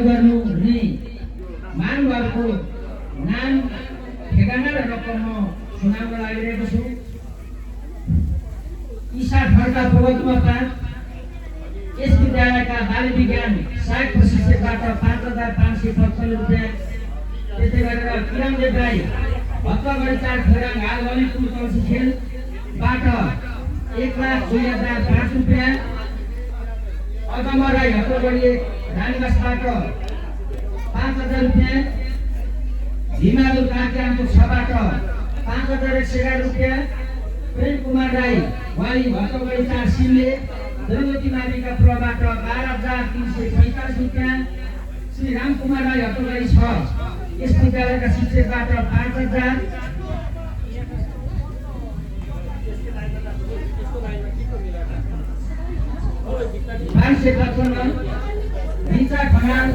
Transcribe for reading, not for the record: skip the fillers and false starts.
गर्नु हुने मानवहरूको नाम ठेगाना र रकम म सुनाउन लागिरहेको छु। ईशा खड्का प्रगतिमा 5 यस विद्यालयका बाल विज्ञान सहायक प्रशिक्षकबाट 5,555 रुपियाँ। त्यसै गरेर किरण देवराई भक्तगढी 4 खेराङ हाल ललितपुर कौशी खेलबाट 1,02,005 रुपियाँ। अदम राई भक्तगढी रानीवासबाट 5,000 रुपियाँ। हिमालु कामको 6बाट 5,111 रुपियाँ। प्रेम कुमार राई वाली भक्तगढी 4 सिमले जनज्योति माविका प्रबाट 12,345 रुपियाँ। श्री राम कुमार राई भक्तगढी 6 यस विद्यालयका शिक्षकबाट 5,000। भिचा खनाल